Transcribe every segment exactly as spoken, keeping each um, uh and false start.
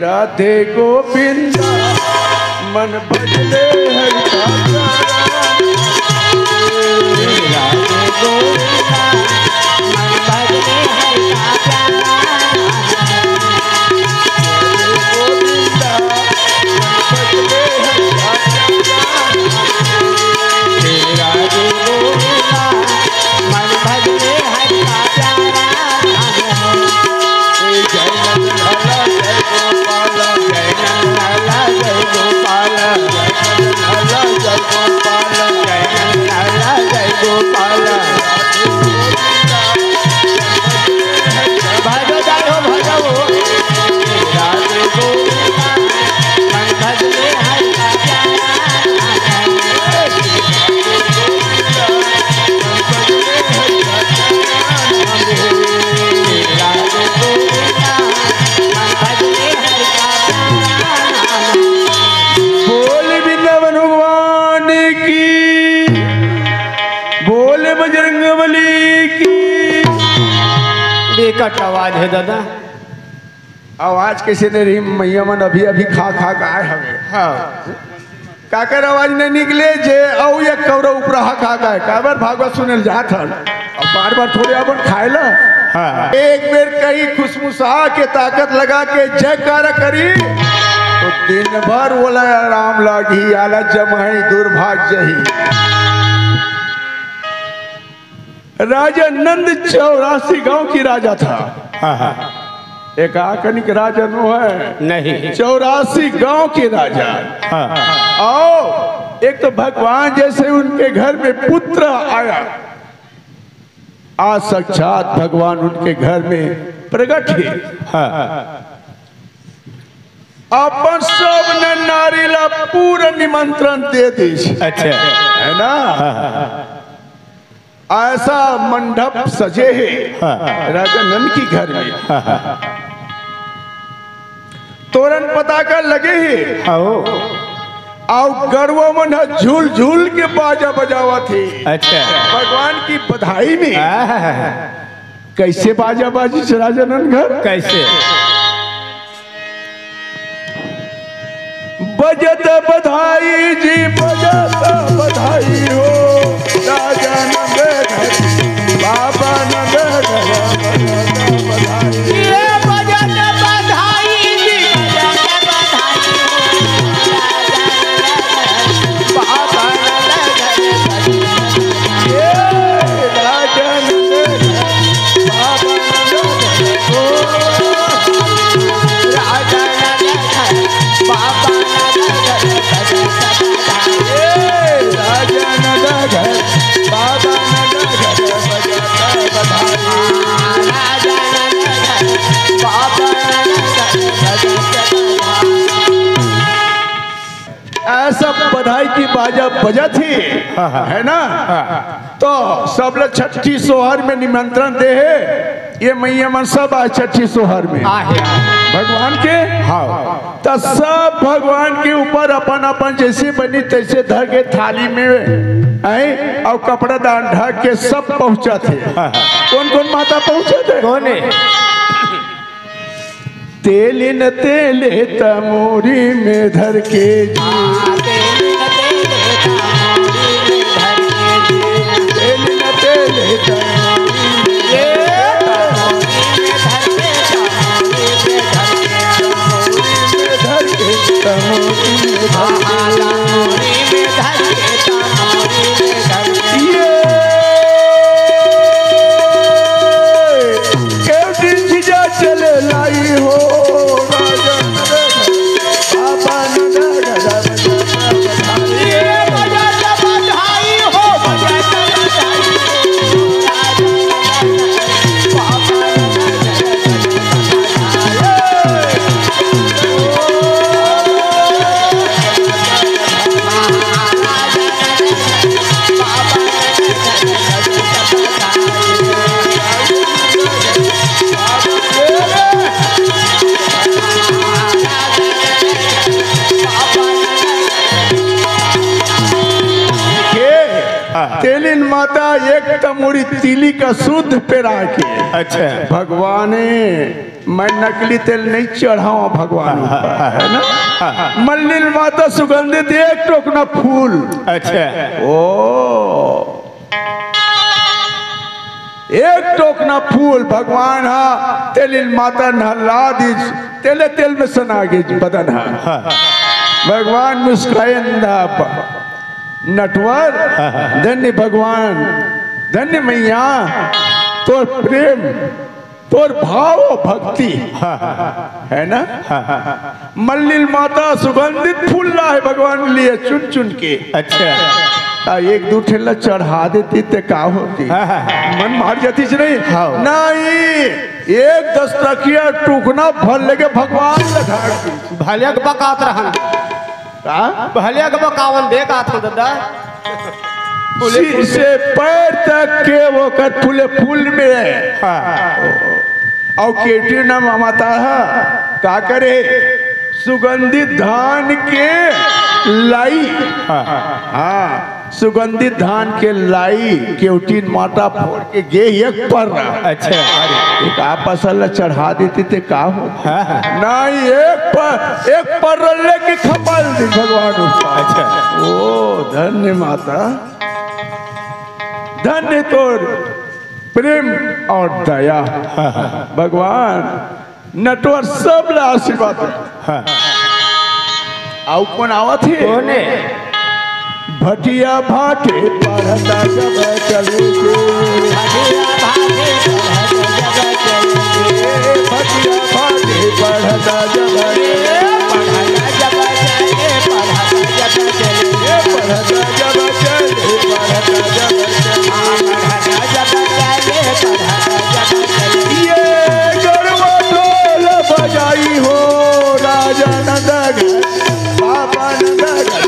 राधे गोविंदा, मन भजले हरि का प्यारा। राधे गोविंदा, मन भजले हरि का प्यारा। राधे गोविंदा, मन भजले हरि का प्यारा। राधे गोविंदा, मन भजले हरि का प्यारा। जय नंद लाला, जय गोपाल, जय नंद लाला, जय गोपाल, जय नंद लाला, जय गोपाल, जय नंद लाला, जय गोपाल। भजो जाओ, भजो। राधे गोविंदा, मन भजले हरि का प्यारा। बोल वृंदावन भगवान की, बोल बजरंग बली की। बेकट आवाज है दादा। आवाज कैसे नहीं रही? मैया मन अभी अभी खा खा के आए हवे। हाँ। काकर आवाज नहीं निकले जे अउ एक कौरा उपराहा खा के आए। काबर भागवत सुने ल जात हन। अब बार बार थोड़े अपन खाए ला। हाँ। एक बेर कहीं खुशमुशा के ताकत लगा के जयकारा करी तो दिन भर ओला आराम लागी। आला जमाई दुर्भाग्य ही। राजा नंद चौरासी गांव की राजा था। हाँ, हाँ। एक आकनिक राजा नो है। नहीं। चौरासी गांव के राजा। हाँ। आओ, एक तो भगवान जैसे उनके घर में पुत्र आया, आज साक्षात भगवान उनके घर में प्रकट है। हाँ। अपन सब नर नारी ला पूरा निमंत्रण दे दीस। अच्छा। है ना? हाँ, हाँ, हाँ। ऐसा मंडप सजे हे हाँ। राजा नंद की घर में। हाँ, हाँ। तोरन पताका लगे हे। हाँ, हो। अउ गरवा मन ह झूल झूल के बाजा बजावत हे। अच्छा। भगवान की बधाई में। हाँ, हाँ, हाँ। कैसे बाजा बाजिस राजा नंद घर? कैसे? बजत बधाई जी, बजत बधाई हो, राजा नंद घर, बाबा नंद घर, बजत बधाई। ये बजत बधाई जी, बजत बधाई हो, राजा नंद घर, बाबा नंद घर, बजत बधाई। ये राजा नंद घर, बाबा नंद घर, ओ। ऐसा बधाई की बाजा बजत हे, हाँ, हाँ। है ना? हाँ। तो सब ल छठी सोहर में निमंत्रण दे हे। ये मैया मन सब आज छठी सोहर में। आहे। भगवान के। हाँ। त सब भगवान के ऊपर अपन अपन जैसे बनी तैसे धर के थाली में, हैं, अउ कपड़ा दान ढक के सब पहुँचत हे। हाँ। कौन कौन माता पहुँचत हे? कौन हे? तेलिन तेले तमोरी में धर के जी। आ, तेलिन तेले तमोरी में धर के जी। तेलिन तेले तमोरी में ये तमोरी में धर के, तमोरी में धर के। तमोरी में धर के, तमोरी में धर के। आ, तमोरी में धर के, तमोरी में धर के। ये केवटी जीजा चले लाई हो, राजन रे, बाबा नंद रे, ये बजत बधाई हो, बजत बधाई हो, राजन रे, बाबा नंद रे, महाराज के हाँ। तेलिन माता एक तमोरी तिली का शुद्ध पेरा के। अच्छा। भगवाने मैं नकली तेल नहीं चढ़ावा भगवान ऊपर, है ना? मल्लिल माता सुगंधित एक टोकना फूल। अच्छा। ओ, एक टोकना फूल भगवान हा तेलिल माता नहला दिस, तेले तेल में सना गे बदन हा। भगवान मुस्कायन दा ब-, नटवर, धन्य भगवान, धन्य मैया, तोर प्रेम, तोर भाव भक्ति, है ना? मल्लिल माता सुगंधित फूल लाए भगवान लिए चुन चुन के। अच्छा। ता एक दू ठेला चढ़ा देती ते का होती? हाँ, हाँ। मन मार जाती च नहीं? हाँ। नहीं, एक दस्तकिया टुकना भर लेके भगवान ला ढाक दी। भले के बकात रहन। का? भले के बकावन दे का था दादा। सिर से पैर तक के ओकर फूले फूल में। हाँ। अउ केवटी न माता ह, का करे? सुगंधित धान के लाई। हाँ। हाँ, सुगंधित धान के लाई, केवटी माता फोड़ के गे एक पर्रा। अच्छा। अरे, एक आप फसल ला चढ़ा देती ते का हो? हाँ, हाँ। नहीं, एक पर, एक पर्रा लेके खपल दी भगवान ऊपर। अच्छा। ओ, धन्य माता, धन्य तोर प्रेम और दया। भगवान नटवर सब ला आशीर्वाद दे। हाँ। अउ कोन आवत हे? कोन हे? भटिया भाटे पढ़ता जब चले के। भटिया भाटे पढ़ता जब चले के। भटिया भाटे पढ़ता जब चले के। पढ़ता जब चले, पढ़ता जब चले। पढ़ता जब चले, पढ़ता जब चले। ये गढ़वा ढोल बजाई हो राजा नंदगढ़, बाबा नंदगढ़।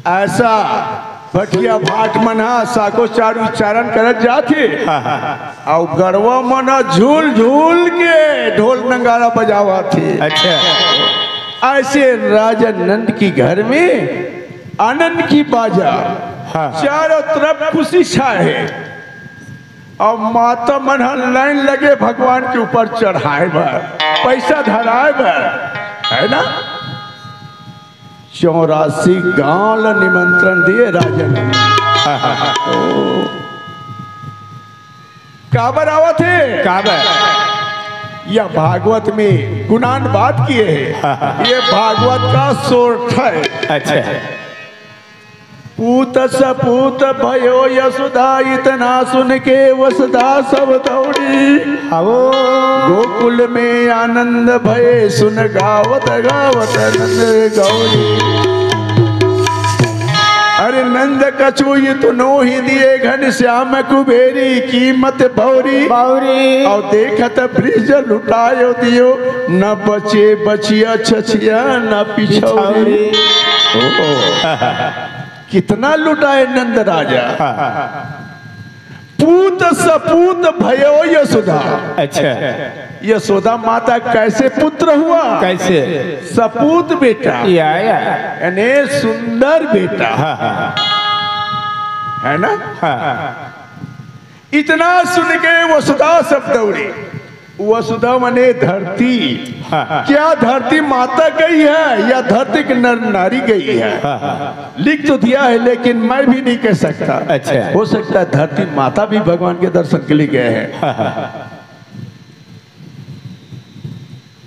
ऐसा भटिया भाट मन ह साको चार उच्चारण करत जात हे। हाँ, हाँ। अउ गड़वा मन ह झूल झूल के ढोल नगाड़ा बजावत हे। अच्छा। ऐसे राजा नंद की घर में आनंद की बाजा। हाँ। चारों तरफ खुशी छाए हे। अउ माता मन ह लाइन लगे भगवान के ऊपर चढ़ाए बर, पैसा धराए बर, है ना? चौरासी गांव ल निमंत्रण दिए राजा नंद। हाँ, हाँ, हाँ। ओ। काबर आवत हे? काबर? यह भागवत में गुणान बात किए हे। हाँ, हाँ। ये भागवत का सोरठ हे। अच्छा। पूत सपूत भयो यशोदा, इतना सुन के वसुदा सब दौड़ी। हाँ। गोकुल में आनंद भये, सुन गावत गावत नंद गौरी। अरे नंद कछु इतनो ही दिए, घनश्याम कुबेरी कीमत भौरी। भौरी। अउ देखत ब्रिज लुटायो दियो, न बचे बचिया छछिया न पिछौरी। पिछौरी। ओ, कितना लुटाए नंद राजा। हाँ। पूत सपूत भयो यशोदा। अच्छा। यशोदा माता कैसे पुत्र हुआ? कैसे? सपूत बेटा। या, या। यानी सुंदर बेटा। हाँ, हाँ। है ना? हाँ। इतना सुन के वसुदा सब दौड़ी। वसुदा मने धरती। हाँ, हाँ। क्या धरती माता गई है या धरती के नर नारी गई है? हाँ, हाँ। लिख तो दिया है, लेकिन मैं भी नहीं कह सकता। अच्छा। हो सकता है धरती माता भी भगवान के दर्शन के लिए गए हैं। हाँ, हाँ।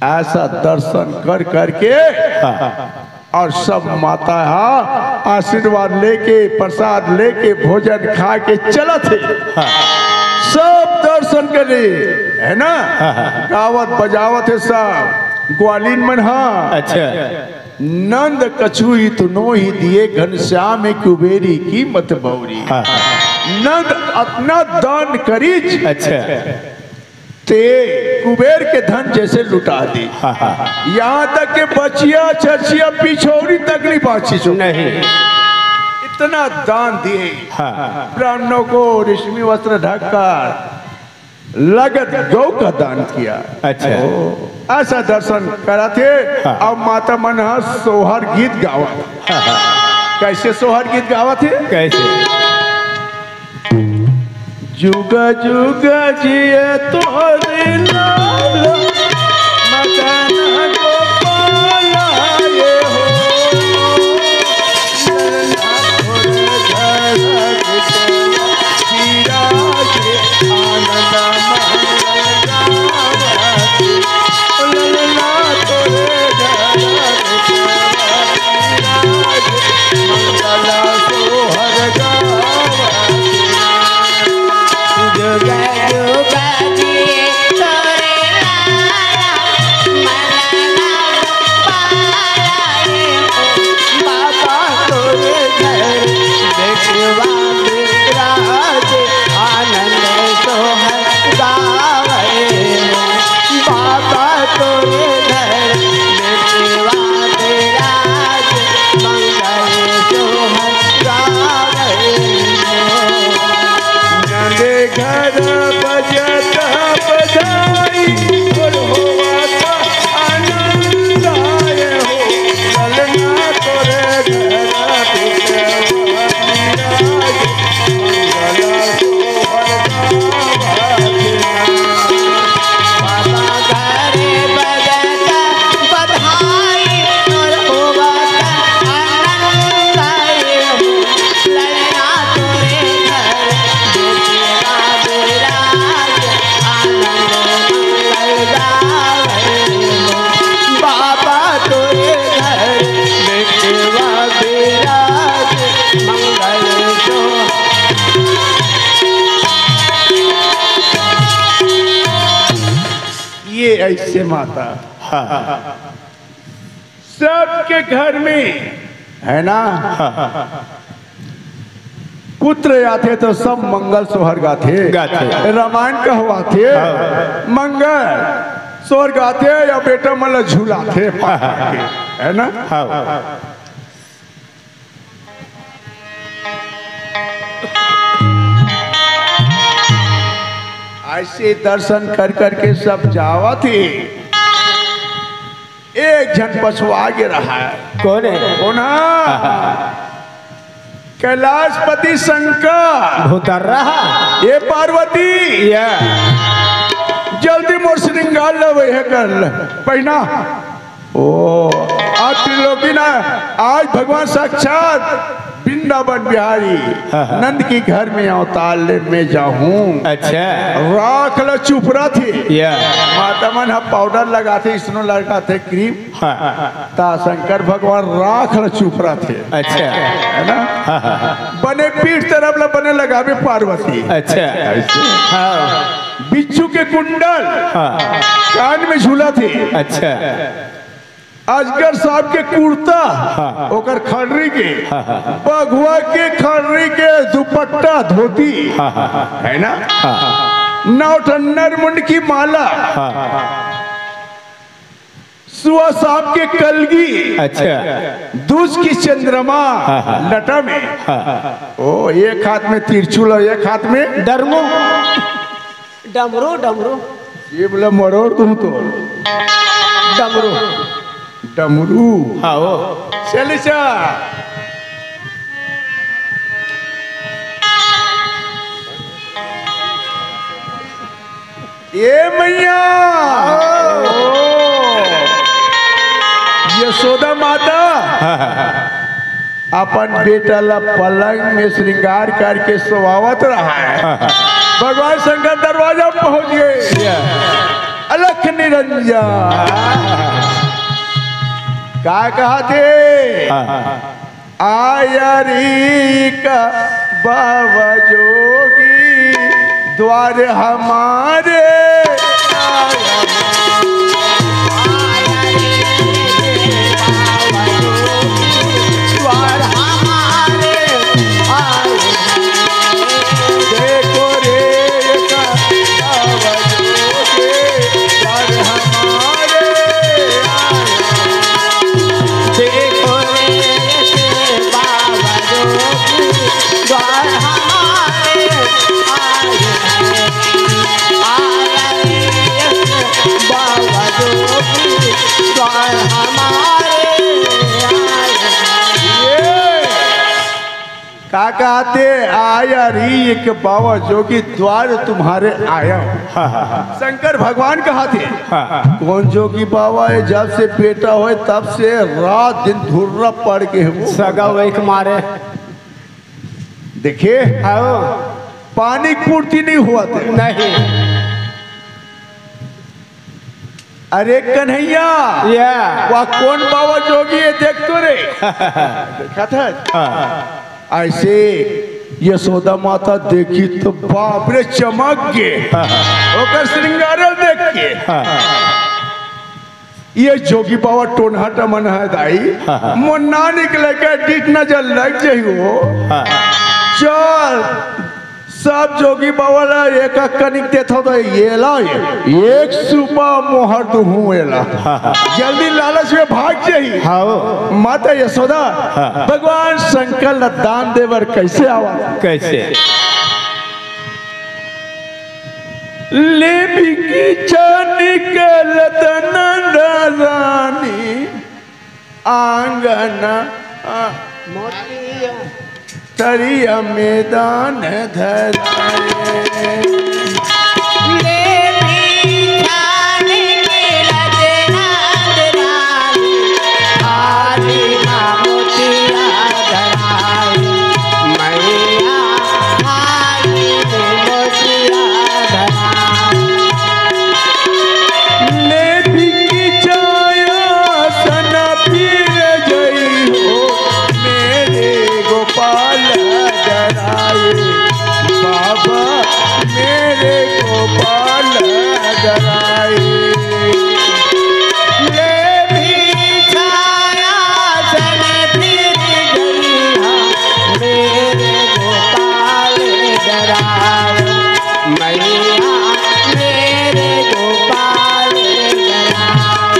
ऐसा दर्शन कर करके हाँ। अउ सब माता हा आशीर्वाद लेके, प्रसाद लेके, भोजन खा के चलत हे। हाँ। सब दर्शन करे, है ना? हाँ, हाँ। गावत बजावत हे सब ग्वालिन मन हा। अच्छा। नंद कछु इतनो ही दिए, घनश्याम कुबेरी कीमत भौरी। हाँ, हाँ। नंद अतना दान करिस। अच्छा। ते कुबेर के धन जैसे लुटा दे। हाँ, हाँ, हाँ। यहाँ तक के बचिया, छछिया, पिछौरी तक नहीं बाँची सो। नहीं। इतना दान दिए। हाँ, हाँ। ब्राह्मणों को रेशमी वस्त्र ढककर लगत गौ का दान किया। अच्छा। ओ, ऐसा दर्शन कराथे। हाँ। अब माता मन ह सोहर गीत गावत। हाँ, हाँ। कैसे सोहर गीत गावत हे? कैसे? जुग जुग जिए तोरे लाल, मदन गोपाल आए हो। ये ऐसे माता, हाँ। सबके घर में, है ना? हाँ। पुत्र आथे तो सब मंगल सोहर गाथे। गाथे। रामायण कहवाथे। हाँ। मंगल सोहर गाथे या बेटा मन ल झुलाथे, हाँ। है ना? हाँ। ऐसे दर्शन कर करके सब जावत हे। एक झन पछुआ गे रहा है। कोन है? कोन है? कैलाशपति शंकर। भूतर रहा। ये पार्वती। या। जल्दी मोर श्रृंगार लवे है कर। पहिना। ओ, आज त्रिलोकी ना, आज भगवान साक्षात वृंदावन बिहारी हाँ, हाँ। नंद की घर में अवतार ले मैं जाहूँ। अच्छा। राख ल चुपरा थे। या। माता मन ह पाउडर लगाथे, स्नो लगाथे, क्रीम। हाँ। ता शंकर भगवान राख ल चुपरा थे। अच्छा। है ना? हाँ, हाँ, हाँ। बने पीठ तरफ ल बने लगावे पार्वती। अच्छा। ऐसे। हाँ। बिच्छू के कुंडल हाँ। कान में झूला थे। अच्छा। अजगर साहब के कुर्ता, हाँ। ओकर खड़री के, हाँ, हाँ, हाँ। बघुआ के खड़री के दुपट्टा धोती, हाँ, हाँ, हाँ। है ना? हाँ, हाँ। नौ ठन नरमुंड की माला, हाँ, हाँ। सुआ साहब के कलगी, अच्छा। दूज की चंद्रमा, हाँ, हाँ। लटा में, हाँ, हाँ। ओ, एक हाथ में तिरछुल और एक हाथ में डरमो। डमरू, डमरू। ये बोला मरोड़ तुम तो। डमरू। डमरू। हाँ, वो। चल चा। ए मैया। ओ। यशोदा माता। हाँ, हाँ, हाँ। अपन बेटा ला पलंग में श्रृंगार करके सोवावत रहा है। भगवान शंकर दरवाजा में पहुंच गए। या। अलख निरंजन। का कहा थे? हाँ। आया रे का बाबा जोगी द्वार हमारे आया। का कहते? आया री एक बाबा जोगी द्वार तुम्हारे आया हूँ। हाँ, हाँ, हाँ। शंकर भगवान कहते, हाँ, हाँ। कौन जोगी बाबा है, जब से बेटा होय तब से रात दिन धुर्रा पड़ के है वो। सगा वही के मारे। देखे, आओ। पानी की पूर्ति नहीं हुआ थे। नहीं। अरे कन्हैया, या। वह कौन बाबा जोगी है, देख तो रे। देखा था? हाँ। ऐसे यशोदा माता देखी तो बाप रे चमक गे। हाँ। ओकर श्रृंगार देख के। हाँ। ये जोगी बाबा टोनहा टमन है दाई। हाँ, हाँ। मोर नानी के लइका डीठ नजर लग जाई हो। हाँ। चल, सब जोगी बाबा ला एक एक कनिक देथव तो ये ला, ये एक सुपा मोहर दुहूँ एला। हाँ, हाँ। जल्दी लालच में भाग जाई। हाँ, ओ। माता यशोदा हाँ, हाँ। भगवान शंकर ला दान देबर कैसे आवा? कैसे? ले बिकी छानी के लदन रानी आंगन, आ, मोतिया। तरिया में दान धराए। ले बिकी छानी के लदन रानी आंगन मोतिया धराए। मैया थारी मोतिया धराए। ले बिकी छाया सन फिर जई हो, मेरे गोपाल डराए। बाबा, मेरे गोपाल डराए। ले बिकी छाया सन फिर जई हो, मेरे गोपाल डराए। मैया मेरे गोपाल डराए।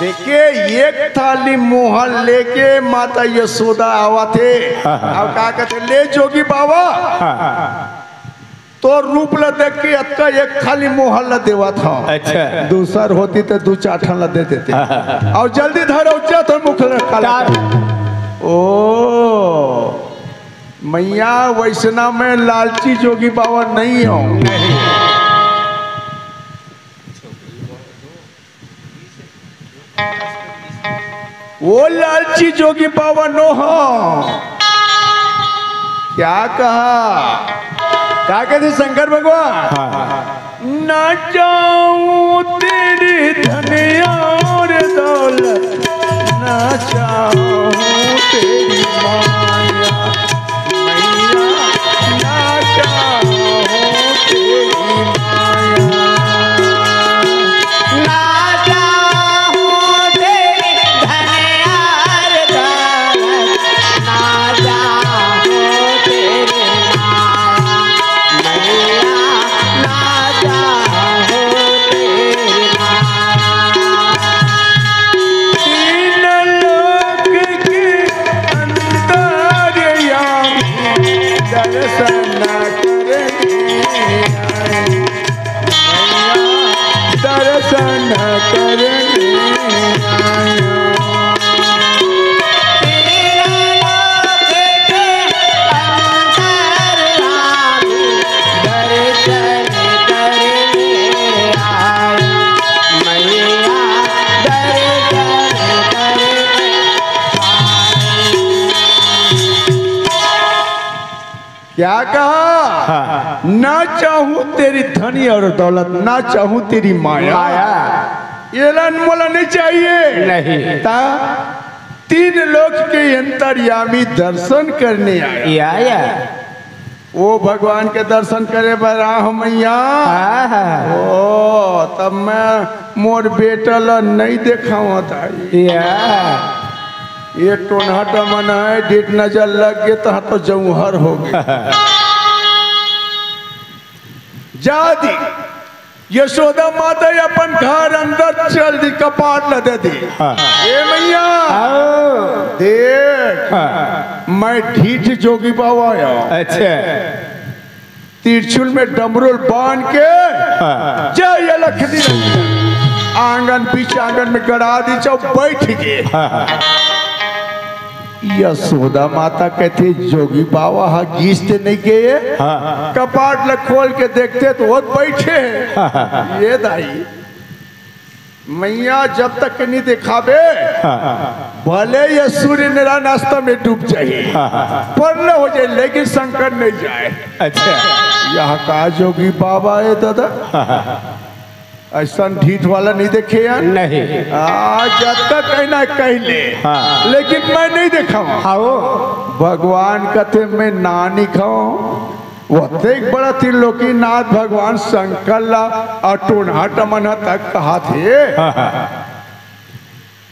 देखिए, एक थाली मोहर लेके माता यशोदा आवत हे। हाँ, हाँ। अब का कहते, ले जोगी बाबा, हाँ, हाँ। तोर रूप ला देख के अतका एक थाली मोहर ला देवत हव। अच्छा। दूसर होती तो दू चार ठन ला दे देते। हाँ, हाँ। अउ जल्दी धर अउ जा तोर मुख ला काला। ओ मैया, वैसना मैं लालची जोगी बाबा नहीं हूँ। नहीं। वो लालची जोगी बाबा नो हो। क्या कहा? क्या कहते शंकर भगवान? हाँ। ना चाहूं तेरी धन और दौलत, ना चाहूं तेरी माया। मैया, ना चाहूं तेरी माया। ना चाहूं तेरी धन और दौलत, ना चाहूं तेरी माया। मैया, ना चाहूं तेरी माया। तीन लोक के अंतर्यामी दर्शन करने आए। मैया दर्शन करने आया। तीन लोक के अंतर्यामी दर्शन करने आया। मैया दर्शन करने आया। क्या कहा? हाँ। ना चाहूं तेरी धनी और दौलत, ना चाहूं तेरी माया। माया। ये लन मोला नहीं चाहिए। नहीं। ता तीन लोक के अंतर्यामी दर्शन करने आया। या, या। वो भगवान के दर्शन करे बर आहो मैया। हाँ, हाँ। ओ, तब मैं मोर बेटा ला नहीं देखावत आई। या। ये टोनहा टमन है, डीठ नजर लग गे, तहाँ तो जौहर हो गे। जा दी। यशोदा माता अपन घर अंदर चल दी, कपाट ल दे दी। हाँ। ए मैया, हाँ। देख, हाँ। मैं ढीठ जोगी बाबा आया। अच्छा। त्रिशूल में डमरुल बांध के हाँ। जय लखनी आंगन, बीच आंगन में गड़ा दी, चौ बैठ के। हाँ। यशोदा माता कथे, "जोगी बाबा ह गीस ते नहीं गए?" हाँ। कपाट ल खोल के देखते तो वो बैठे हैं। हाँ। ये दाई, मैया जब तक नहीं दिखाबे, हाँ। भले ये सूर्य नारायण अस्त में डूब जाए, हाँ। पर न हो जाए, लेकिन शंकर नहीं जाए। अच्छा। यह का जोगी बाबा है दादा? हाँ। ऐसा ढीठ वाला नहीं देखे यार। नहीं। आ, जब तक कहना है कह ले। हाँ। लेकिन मैं नहीं देखा हूँ। हाँ, वो। भगवान कथे, "मैं ना नहीं खाऊं।" वो देख, बड़ा त्रिलोकीनाथ भगवान शंकर ला अउ टोनहा टमनहा तक कहा थे। हाँ, हाँ।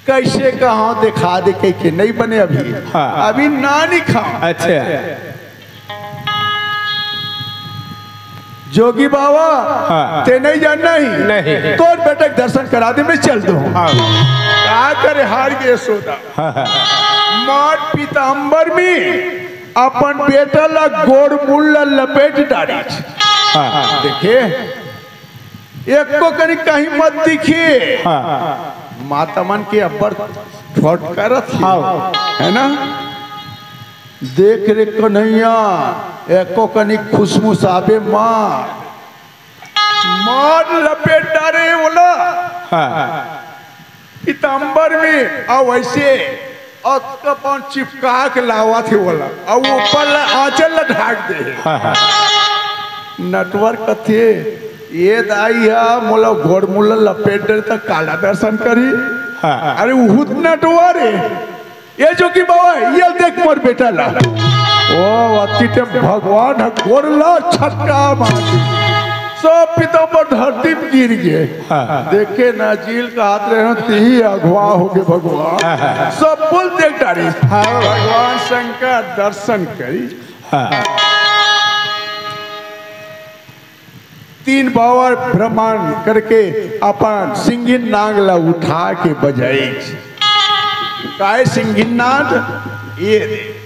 कैसे कहा, दिखा दे कह के, नहीं बने अभी। हाँ। अभी ना नहीं खाऊं। अच्छा। जोगी बाबा, हाँ। ते नहीं जानना ही? नहीं। तोर बेटा के दर्शन करा दे, मैं चल दूं। हाँ। का करे हार के यशोदा। हाँ, हाँ। मार पीताम्बर में अपन बेटा ला गोड़ मुड़ ला लपेट डारिस। हाँ। देखे, एको कनी कहीं मत दिखे। हाँ। माता मन के अब्बर छोट करत हे। हाँ। है ना? देख रे कन्हैया, एको कनी खुसमुसाबे मार। मार लपेट डारे ओला। हाँ। पीताम्बर में, अउ वैसे अतका पांव चिपका के लावत हे ओला, अउ ऊपर ला आंचल ला ढाक दे हे। हाँ, हाँ। नटवर कथे, "ये दाई हा मोला गोड़ मुड़ ला लपेट डरे त काला दर्शन करही?" हाँ। अरे उहू त नटवर हे। ये जोगी बाबा, ये देख मोर बेटा ला। ओ, अतकी टेम भगवान ह गोड़ ला छटका मार दी। सब पीताम्बर धरती में गिर गए। हाँ। देखे ना, झील का हाथ रहे हो, तिही अगवा हो गए भगवान। हाँ। सब बोल देख डारिस। हाँ। भगवान शंकर दर्शन करी। हाँ। तीन बार भ्रमण करके अपन सिंगिन नांग ला उठा के बजाइस। काय सिंगिन नांग? ये दे।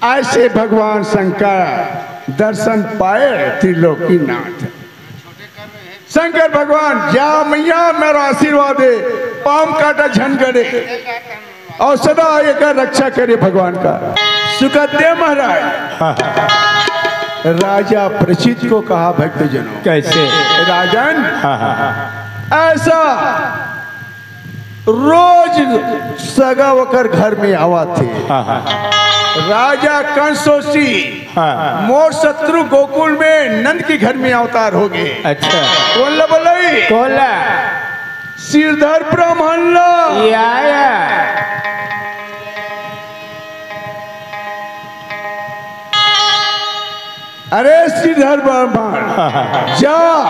ऐसे भगवान शंकर दर्शन पाए त्रिलोकीनाथ। शंकर भगवान, जा मैया, मेरा आशीर्वाद दे, पाम काटा झन करे, अउ सदा एकर रक्षा करे भगवान का। सुखदेव महाराज, हाँ, हाँ। राजा परीक्षित को कहा, भक्तजनों, कैसे? राजन, हाँ, हाँ, हाँ। ऐसा रोज सगा ओकर घर में आवत हे। हाँ, हाँ। राजा कंसोसी, हाँ। मोर शत्रु गोकुल में नंद के घर में अवतार हो गए। अच्छा। कोन ला बोलई? कोन ला? श्रीधर ब्राह्मण ला। या, या। अरे श्रीधर ब्राह्मण, हाँ, हाँ। जा,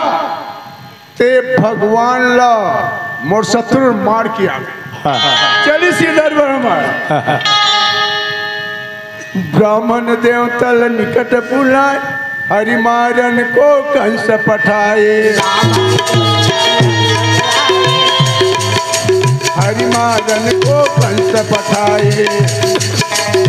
ते भगवान ला मोर शत्रु मार के आ। हाँ। चली श्रीधर ब्रह्मण। हाँ। ब्राह्मण देवता ल निकट बुलाए, हरि मारन को कंस पठाए। हरि मारन को कंस पठाए।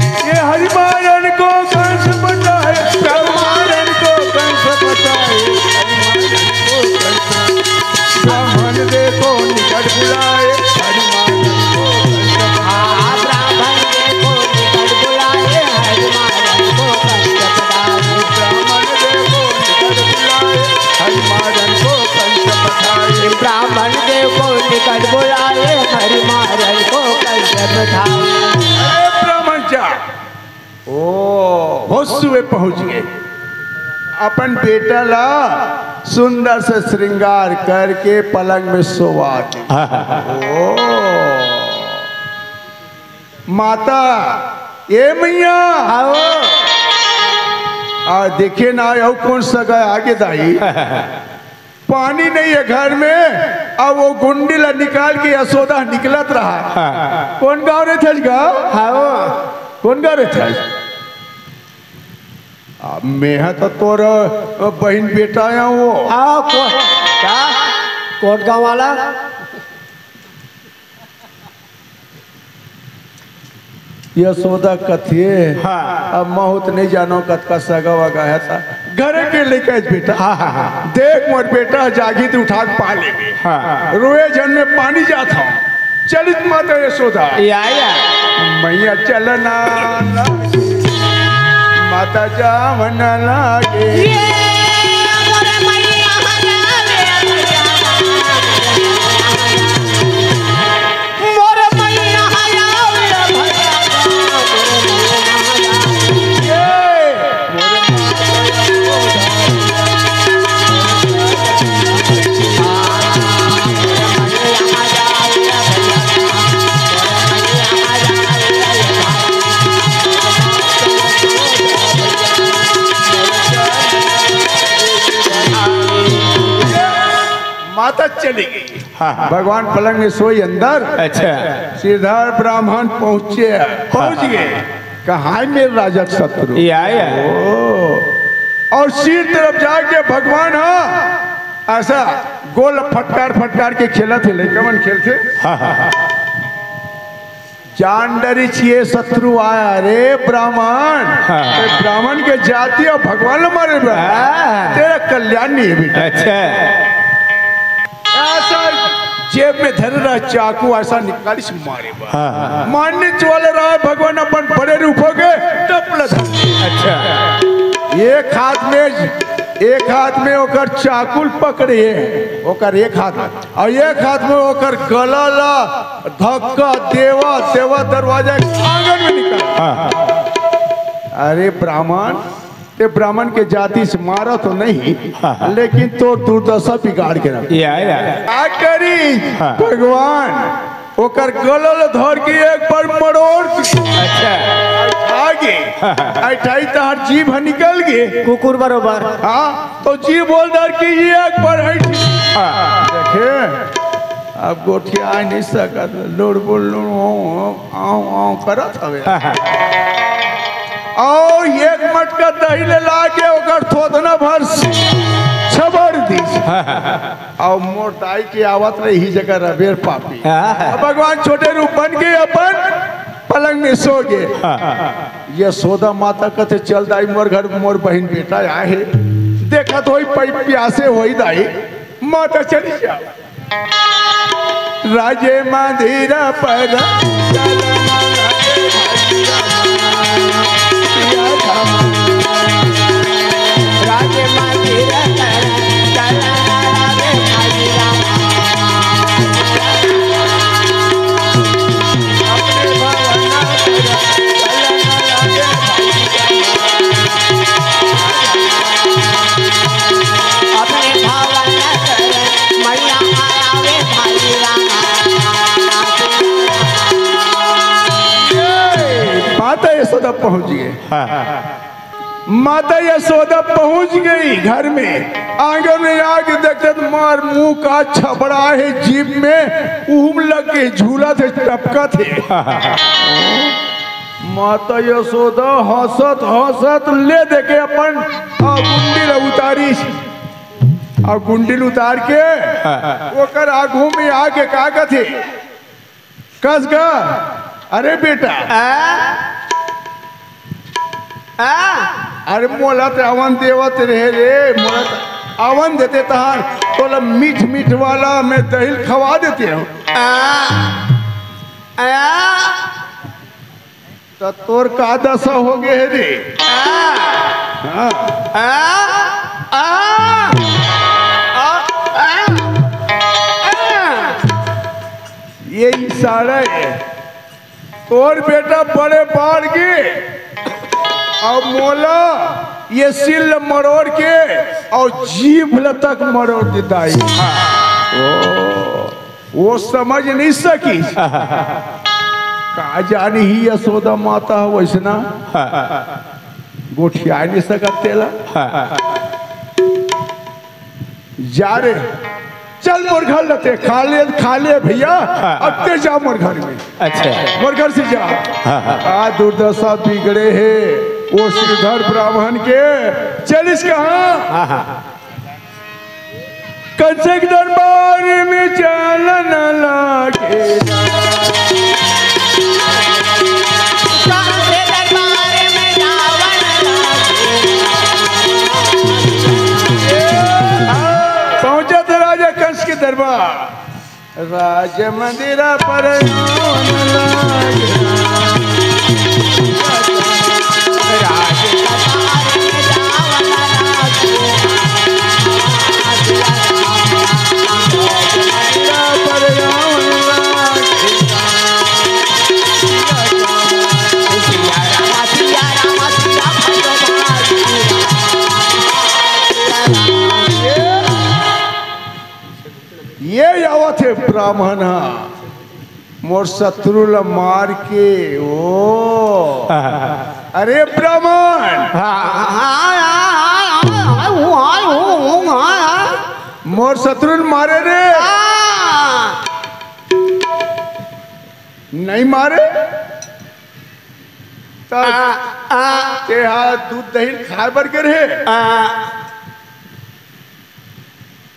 ये हरि मारन को कंस पठाए, हरि मारन को कंस पठाए, हरि मारन को कंस। ब्राह्मण देखो निकट बुलाए, हरि मारन को कंस पठाए। हाँ, ब्राह्मण देखो निकट बुलाए, हरि मारन को कंस पठाए। ब्राह्मण देखो निकट बुलाए, हरि मारन को कंस पठाए। ब्राह्मण देखो निकट बुलाए, हरि मारन को कंस पठाए। अरे ब्राह्मण जा, ओ, होश में पहुंच गए। अपन बेटा ला सुंदर से श्रृंगार करके पलंग में सोवा दे। ओ, माता, ए मैया, आओ। आ, देखे ना, अउ कौन सगा आगे दाई। पानी नहीं है घर में, अब वो गुंडी ला निकाल के यशोदा निकलत रहा। हाँ। कौन गाँव रहिथस गा? हाँ। कौन गाँव रहिथस? अब मैं ह तो तोर, अ, बहिन बेटा आया वो। हाँ, को-, का? कौन गाँव वाला? यशोदा कथे, हाँ। अब महूँ तो नहीं जानो कतका सगा वगा हे ता। घरे के लेके आज बेटा। हाँ, हाँ, हाँ। देख मोर बेटा जागी तो उठा के पा लेबे। हाँ। रोए झन में पानी जात हूँ। चलित माता यशोदा। या, या। मैया चलना लागे, माता जावन लागे। ये मोर मैया हया रे भैया। मोर मैया हया रे भैया। ये मोर माता चली गई। हाँ, हाँ। भगवान पलंग में सोई अंदर। अच्छा। सिरधर ब्राह्मण पहुंचे, पहुंच गए। कहाँ है मेरे राजा के शत्रु? या, या। ओ। और सिर तरफ जाके भगवान, हाँ, ऐसा गोल फटकार फटकार के खेलथे, लइका मन खेलथे। हाँ, हाँ, हाँ। जान डरिस ये शत्रु आय रे ब्राह्मण। हाँ। ए, ब्राह्मण के जाति अउ भगवान ल मारे बर। हाँ। तेरा कल्याण नहीं है बेटा। अच्छा। ऐसा जेब में धरे रहा चाकू, ऐसा निकालिस मारे बर। हाँ, हाँ। मानिच वाले रहा भगवान अपन बड़े रूप हो गए, तब लगा। अच्छा। एक हाथ में, एक हाथ में ओकर चाकू ल पकड़े हे, ओकर एक हाथ, अउ एक हाथ में ओकर गला ला धक्का देवा देवा दरवाजा के आंगन में निकल। हाँ। अरे ब्राह्मण, ते ब्राह्मण के जाति से मारा तो नहीं, हाँ, हाँ। लेकिन तोर दुर्दशा बिगाड़ के रख। या, या। का करी? हाँ। भगवान ओकर गला ल धर के एक बार मरोड़ के। अच्छा। आगे। हाँ, हाँ। ऐठाई तहार जीभ निकल गे। कुकुर बरोबर। हाँ, तो जीभ बोल दर कि ये एक बार ऐठ। हाँ। देखे, अब गोठिया नहीं सकत, लुड़ बुड़ लुड़, आँव, आँव, आँव करत हवे। हाँ, हाँ। अउ एक मटका दही ले ला के ओकर थोथना भर छबड़ दिस। हाँ, हाँ। अउ मोर दाई के आवत रही ही जगह रबेर पापी। हाँ। अब भगवान छोटे रूप बन के अपन पलंग में सो गे। हाँ। यशोदा माता कथे, "चल दाई, मोर घर मोर बहिन बेटा आहे, देखत होई पई प्यासे होई दाई, माता चली जा।" राजे मांदिरा पर राजे मांदिरा पर अपने भावना कर मैया आवे भाई राम। माता यशोदा पहुंच गए। हाँ। माता यशोदा पहुंच गई घर में, आंगन में आके देखते तो मार मुंह का छबड़ा है जीभ में, उहम लग के झूलथे, टपकथे। माता यशोदा हंसत हंसत ले देके अपन आ गुंडी ल उतारी, आ गुंडी ल उतार के हाँ। ओकर आगू में आके का कथे, कस गा, अरे बेटा, आ? आ? अरे मोला ते अवन देवत रहे रे, मोला ते अवन देते तहार, तोला मीठ मीठ वाला मैं दही ल खवा देते हूँ। आ? आ? त तोर का दशा हो गे हे रे? आ, हाँ। आ, आ, आ, आ, आ। ये इशारा है। तोर बेटा बड़े बाढ़ गे, अउ मोला ये सिल मरोड़ के, अउ जीभ ल तक मरोड़ देता है। ओ। वो समझ नहीं सकी। का जानी ही यशोदा माता वैसना गोठिया नहीं सकत तेला। जा रे, चल मोर घर ल ते खा ले, खा ले भैया, अब ते जा मोर घर में। अच्छा। मोर घर से जा। हाँ, हाँ। का दुर्दशा बिगड़े हे वो श्रीधर ब्राह्मण के, चलिस कहाँ? हाँ, हाँ। कंस के दरबार में चलन लागे। राज मंदिर पर आवन लागे। राज कपार में जावन लागे। राज मंदिर पर आवन लागे। ये आवत हे ब्राह्मण ह, मोर शत्रु ल मार के। ओ, अरे ब्राह्मण, मोर शत्रु ल मारे रे। नहीं मारे त तेहा दूध दही खाए बर गे रहे।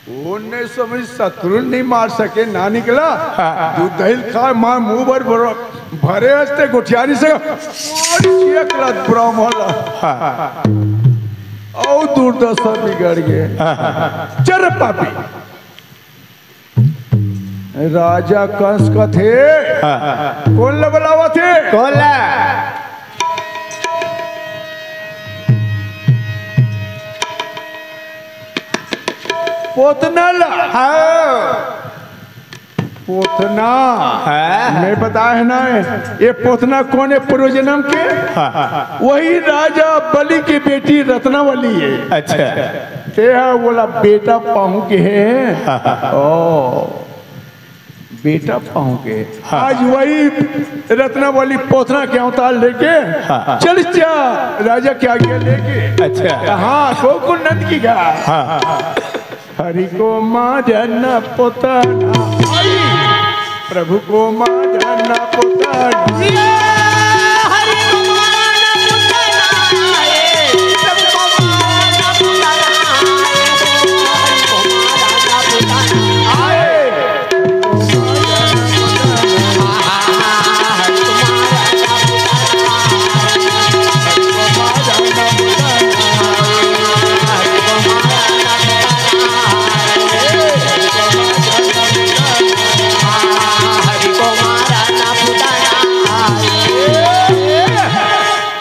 वो नहीं समझ, शत्रु नहीं मार सके, ना निकला। दूध दही खा, मार मुंह भर भर-, भरे हंसते गोठियानी से मार चियक लत ब्राह्मण ला। औ दुर्दशा बिगड़ गे। चल पापी। राजा कंस कथे, कोन ला बलावत हे? कोन ला? पोतना ला। हाँ। पोतना। हाँ। मैं बताए हे ना, ये पोतना कोन हे? पूर्व जन्म के। हाँ। वही राजा बलि के बेटी रत्नावली हे। अच्छा। तेहा वोला बेटा पाहूं के हे। हाँ। ओ, बेटा पाहूं के। हाँ। आज वही रत्नावली पोतना के अवतार लेके हाँ। चल जा राजा के आगे लेके। अच्छा। हाँ, गोकुल नंद की गा। हाँ। हरि को मारन पोतना आई, प्रभु को मारन पोतना। हरि को मारन पोतना आए, प्रभु को मारन पोतना आए, हरि को मारन पोतना आए।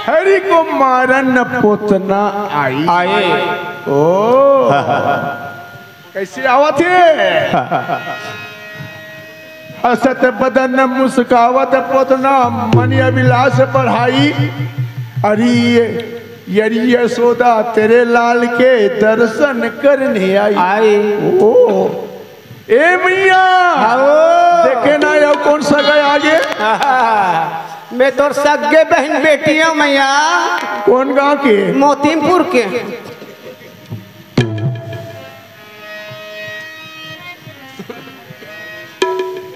हरि को मारन पोतना आई। आए। ओ। कैसे आवत हे? हंसत बदन मुस्कावत पोतना, मनि अभिलाष बढ़ाई। अरे, अरे यशोदा तेरे लाल के दर्शन करने आई। आई। ओ, ए मैया, हाँ। देखे ना, यो कोन सगा आगे? मैं तोर सगे बहन बेटी हूँ मैया। कोन गांव के? मोतीमपुर के।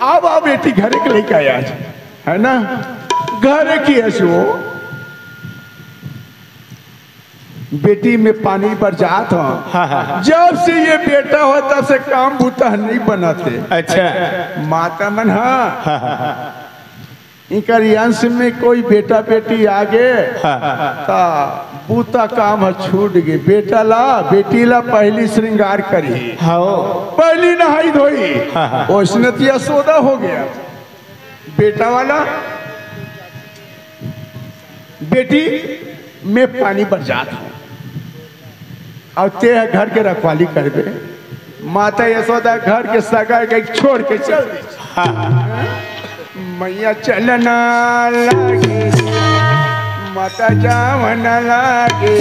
अब आ बेटी, घरे के लइका आज, है ना? घरे के हस वो। बेटी, मैं पानी बर जात हूँ। हाँ, हाँ। जब से ये बेटा होय, तब से काम बूता नहीं बनत हे। अच्छा। माता मन, हाँ। हाँ, हाँ, हाँ। इनकर यंश में कोई बेटा बेटी आगे, हाँ। ता बूता काम ह छूट गे। बेटा ला, बेटी ला पहली श्रृंगार करी। हाँ। पहली नहाई धोई। हाँ, हाँ। ओइसने त यशोदा हो गया। बेटा वाला, बेटी, मैं पानी बर जात हूँ। अब ते ह घर के रखवाली करबे। माता यशोदा घर के सगा के छोड़ के चल दी। हाँ। मैया चलना लागे, माता जावना लागे।